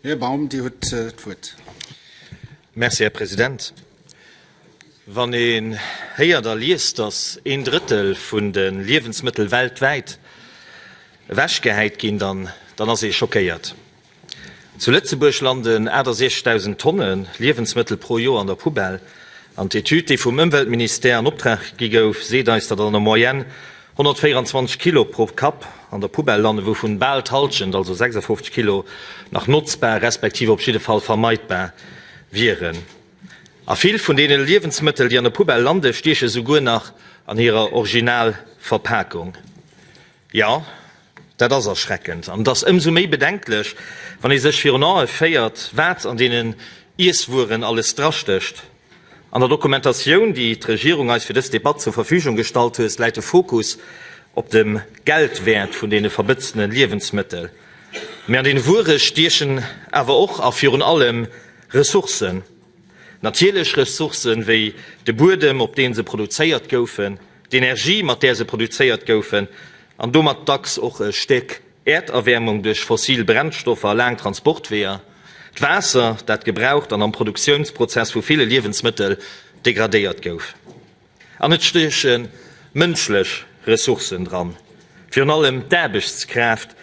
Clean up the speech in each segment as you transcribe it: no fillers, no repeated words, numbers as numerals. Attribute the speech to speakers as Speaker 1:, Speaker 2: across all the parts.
Speaker 1: Här Baum, Dir hutt d'Wuert.
Speaker 2: Merci, Här President. Wann een héiert a liest, datt een Drëttel vun de Liewensmëttel weltwäit ewechgehäit ginn, dann ass ee schockéiert. Zu Lëtzebuerg landen 68.000 Tonne Liewensmëttel pro Joer an der Poubelle. An d'Etüd, déi vum Ëmweltministère an Optrag gi gouf, seet eis, datt an der Moyenne 124 Kilo pro Kapp an der Poubelle landen, wouvun bal d'Hallschent, also 56 Kilo, nach notzbar respektiv op jidde Fall vermeidbar wieren. A vill vun deene Liewensmëttel, déi an der Poubelle landen, stieche souguer nach an hirer Originalverpakung. Jo, dat ass erschreckend. An et ass ëmsou méi bedenklech, wann ee sech virun Ae féiert, wat an deenen Iesswueren alles drastécht. An der Dokumentatioun, déi d'Regierung eis fir dës Debatt zur Verfügung gestallt hues, läit de Fokus op dem Geldwäert vun deene verbëtzene Liewensmëttel. Mee an deene Wuere stiechen awer och a virun allem Ressourcen. Natierlech Ressourcen, wéi de Buedem, op deem se produzéiert goufen, d'Energie, mat där se produzéiert goufen, an domat dacks och e Stéck Äerderwäermung duerch fossil Brennstoffer a laang Transportweeër, d'Waasser, dat gebraucht an am Produktiounsprozess vu ville Liewensmëttel degradéiert gouf. An et stieche mënschlech Ressourcen dran, virun allem d'Aarbechtskraaft,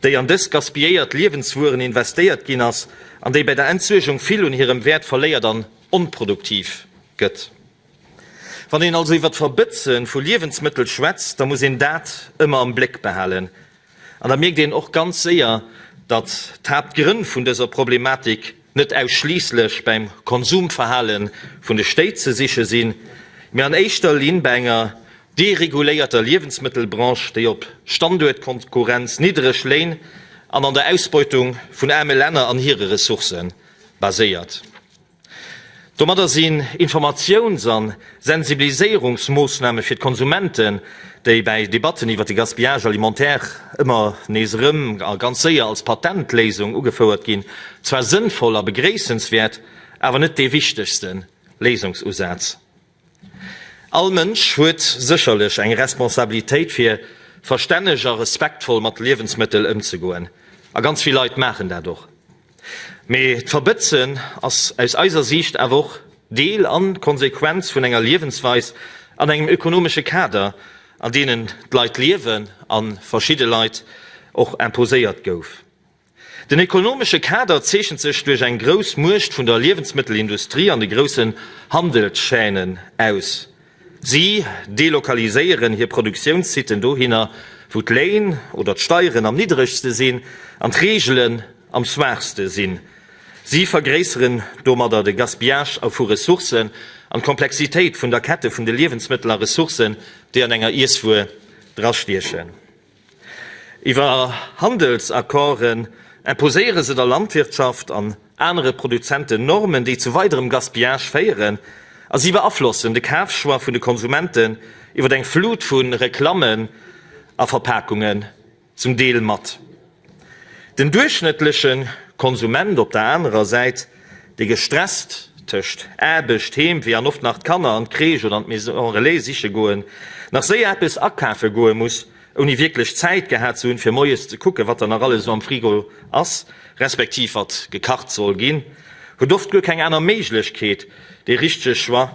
Speaker 2: déi an dës gaspilléiert Liewenswueren investéiert ginn ass an déi bei der Entsuergung vill un hirem Wäert verléiert an onproduktiv gëtt. Wann een also iwwer d'Verbëtze vu Liewensmëttel schwätzt, da muss een dat ëmmer am Bléck behalen. An da mierkt een och ganz séier, datt d'Haaptgrënn vun dëser Problematik net ausschliisslech beim Konsumverhale vun de Stéit ze siche sinn, mee an éischter Linn bei enger dereguléierter Liewensmëttelbranche, déi op Standuertkonkurrenz, niddereg Léin an an der Ausbeutung vun aarme Länner an hire Ressourcë baséiert. Domadder sinn Informatiouns an Sensibiliséierungsmoossname fir d'Konsumenten, déi bäi Debatten iwwer de Gaspillage alimentaire ëmmer nees erëm a ganz séier als Patentléisung ugefouert ginn, zwar sënnvoll a begréissenswäert, awer net dee wichtegste Léisungsusaz. All Mënsch huet sécherlech eng Responsabilitéit fir verstänneg a respektvoll mat Liewensmëttel ëmzegoen, a ganz vill Leit maachen dat och. Mee d'Verbëtzen ass aus eiser Siicht awer och Deel an Konsequenz vun enger Liewensweis an engem ökonomesche Kader, an deenen d'Leit liewen a verschidde Leit och imposéiert gouf. Den ökonomesche Kader zeechent sech duerch eng grouss Muecht vun der Liewensmëttelindustrie an de groussen Handelschaînen aus. Si delokaliséieren hir Produktiounssiten dohinner, wou d'Léin oder d'Steieren am niddregste sinn an d'Reegelen am schwaachste sinn. Si vergréisseren domadder de Gaspillage vu Ressourcen an d'Komplexitéit vun der Kette vun de Liewensmëttel a Ressourcen, déi an enger Iesswuer drastiechen. Iwwer Handelsaccorden imposéiere se der Landwirtschaft an anere Produzenten Normen, déi zu weiderem Gaspillage féieren, a si beaflossen de Kafchoix vun de Konsumenten iwwer eng Flut vu Reklammen a Verpakungen zum Deel mat. Den duerchschnëttleche Konsument op der anerer Säit, dee gestresst tëscht Aarbecht, Heemwee an oft nach d'Kanner an d'Crèche oder an d'Maison Relais siche goen, nach séier eppes akafe goe muss, ouni wierklech Zäit gehat ze hunn, fir moies ze kucken, wat dann nach alles esou am Frigo ass, respektiv wat gekacht soll ginn, huet oft guer keng aner Méiglechkeet, dee richtege Choix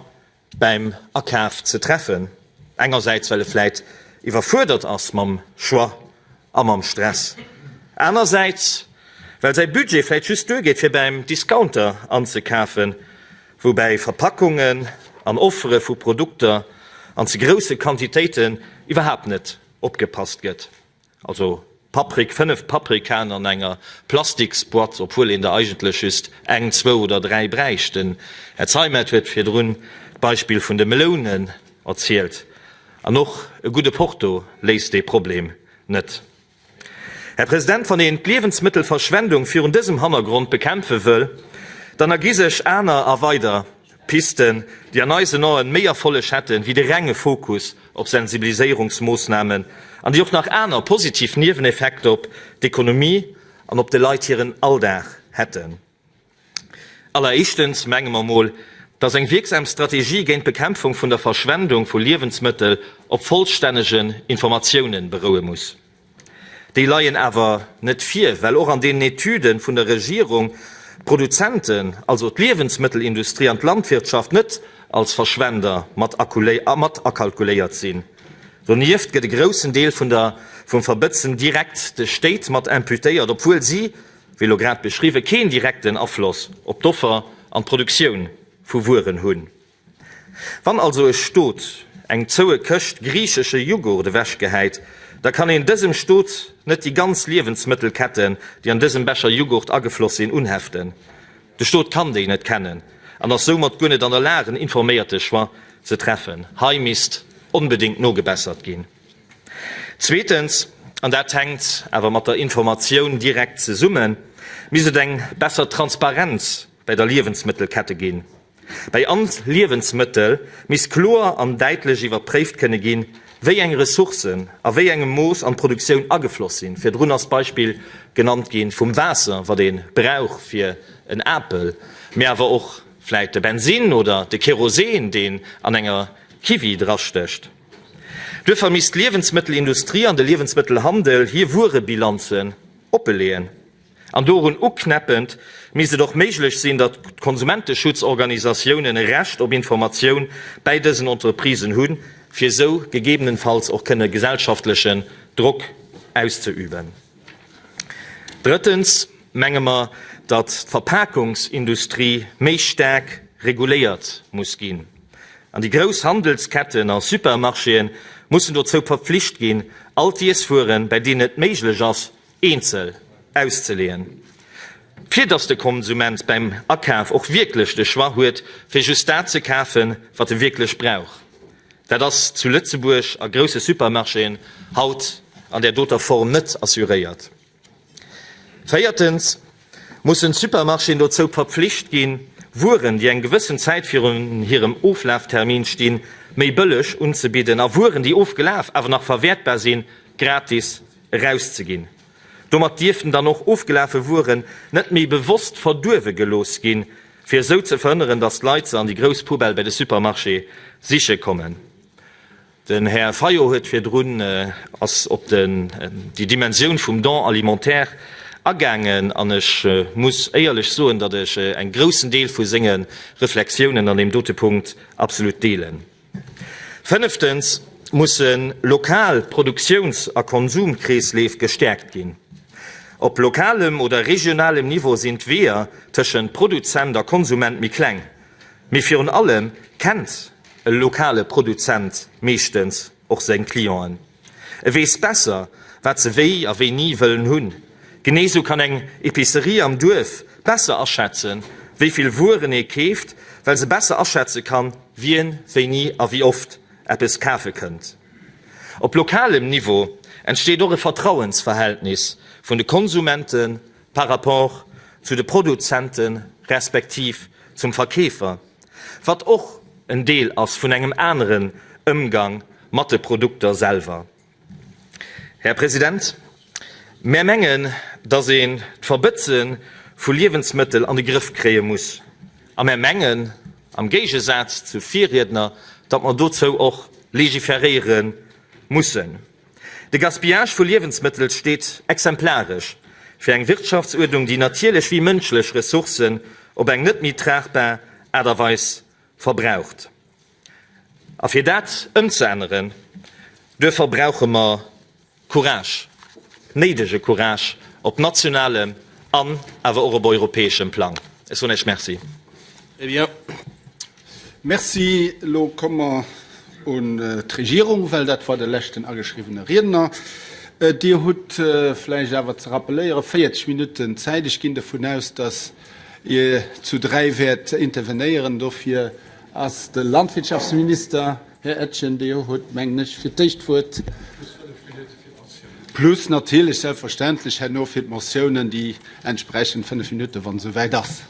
Speaker 2: bäim Akaf ze treffen. Engersäits, well e vläit iwwerfuerdert ass mam Choix a mam Stress, anersäits, well säi Budget vläit just duergeet, fir bäim Discounter anzekafen, wou bäi Verpackungen an Offere vu Produkter an ze grousse Quantitéiten iwwerhaapt net opgepasst gëtt. Also Paprik, 5 Paprikaen an enger Plastiksboîte, obwuel een der eigentlech just eng, zwou oder dräi bräicht. Den Här Zeimet huet virdrun d'Beispill vun de Melounen erzielt. An och e gudde Porto léist dee Problem net. Här President, wann een d'Liewensmëttelverschwendung virun dësem Hannergrond bekämpfe wëll, dann ergi sech aner a weider Pisten, déi an eisen Aen méi Erfolleg hätten, wéi de renge Fokus op Sensibiliséierungsmoossnamen an déi och nach aner positiv Nieweneffekter op d'Ekonomie an op de Leit hiren Alldag hätten. Alleréischtens menge mer mol, dass eng wierksam Strategie géint d'Bekämpfung vun der Verschwendung vu Liewensmëttel op vollstännegen Informatiounen beroue muss. Déi leien awer net vir, well och an deenen Etüde vun der Regierung d'Produzenten, also d'Liewensmëttelindustrie an d'Landwirtschaft, net als Verschwender mat akalkuléiert sinn. Donieft gëtt e groussen Deel vun der vum Verbëtzen direkt de Stéit mat imputéiert, obwuel si, wéi elo grad beschriwwen, keen direkten Afloss op d'Offer an d'Produktioun vu Wueren hunn. Wann also e Stot eng zoue Këscht griichesche Jughurt ewechgehäit, da kann een dësem Stot net déi ganz Liewensmëttelketten, déi an dësem Becher Jughurt agefloss sinn, unheften. De Stot kann déi net kennen an ass soumat guer net an der Lag, en informéierte Choix ze treffen. Hei misst onbedéngt nogebessert ginn. Zweetens, an dat hänkt awer mat der Informatioun direkt zesummen, misst et eng besser Transparenz bäi der Liewensmëttelkette ginn. Bäi all Liewensmëttel misst kloer an däitlech iwwerpréift kënne ginn, wéi eng Ressourcen a wéi engem Mooss an d'Produktioun agefloss sinn. Virdrun ass d'Beispill genannt gi vum Waasser, wat ee brauch fir en Apel, mee awer och vläit de Bensinn oder de Kerosin, deen an enger Kiwi drastécht. Duerfir misst d'Liewensmëttelindustrie an de Liewensmëttelhandel hir Wuerebilanzen oppeleeën. An dorun uknäppend misst et och méiglech sinn, datt d'Konsumenteschutzorganisatiounen e Recht op Informatioun bäi dësen Entreprisen hunn, fir esou gegebenenfalls och kënne gesellschaftlechen Drock auszeüben. Drëttens menge mer, datt d'Verpakungsindustrie méi staark reguléiert muss ginn. An déi grouss Handelsketten a Supermarchéen mussen dozou verpflicht ginn, all d'Iesswueren, bäi deenen et méiglech ass, eenzel auszeleeën, fir dass de Konsument beim Akaf och wierklech de Choix huet, fir just dat ze kafen, wat e wierklech brauch. Dat ass zu Lëtzebuerg a grousse Supermarchéen haut an där doter Form net assuréiert. Véiertens mussen d'Supermarchéen dozou verpflicht ginn, Wueren, déi eng gewëssen Zäit virun hirem Oflaftermin stinn, méi bëlleg unzebidden a Wueren, déi ofgelaf, awer nach verwäertbar sinn, gratis erauszeginn. Domat dierften dann och ofgelafe Wueren net méi bewosst verduerwe gelooss ginn, fir esou ze verhënneren, datt d'Leit se an déi grouss Poubelle bei de Supermarché siche kommen. Den Här Fayot huet virdrun ass op den déi Dimensioun vum Don alimentaire agaangen an ech muss éierlech soen, datt ech eng groussen Deel vu senge Reflexiounen an deem dote Punkt absolut deelen. Fënneftens musse lokal Produktiouns a Konsumkreesleef gestäerkt ginn. Op lokalem oder regionalem Niveau sinn d'Weeër tëschent Produzent a Konsument méi kleng. Mee virun allem kennt e lokale Produzent meeschtens och seng Clienten. E weess besser, wat se wéi a wéini wëllen hunn. Genee sou kann eng Epicerie am Duerf besser aschätzen, wéi vill Wueren ee keeft, well se besser aschätze kann, wien wéini a wéi oft eppes kafe kënnt. Op lokalem Niveau entsteet och e Vertrauensverhältnis vun de Konsumente par rapport zu de Produzente respektiv zum Verkeefer, wat och en Deel ass vun engem aneren Ëmgang mat de Produkter selwer. Här President, mär mengen, dass een d'Verbëtze vu Liewensmëttel an de Grëff kréie muss. A mär mengen, am Géigesaz zu Virriedner, datt mer dozou och legiferéiere mussen. De Gaspillage vu Liewensmëttel steet exemplaresch fir eng Wirtschaftsuerdnung, déi natierlech wéi mënschlech Ressourcen op eng net méi tragbar Aart a Weis verbraucht. A fir dat ëmzeänneren, duerfir brauche mer Courage, néidege Courage op nationalem an awer och op europäeschem Plang. Ech soen Iech Merci.
Speaker 1: Très bien. Merci. Elo komme mer un d'Regierung, well dat war de leschten ageschriwwene Riedner. Dir hutt vläicht awer ze rappeléieren, 40 Minutten Zäit. Ech ginn dovun aus, dass Dir zu dräi wäert intervenéieren. Dofir ass de Landwirtschaftsminister, Här Etgen, Dir hutt, mengen ech, fir d'éischt d'Wuert. Plus natierlech selbstverständlech herno fir d'Motiounen déi entsprechend 5 Minutten, wann esou wäit ass.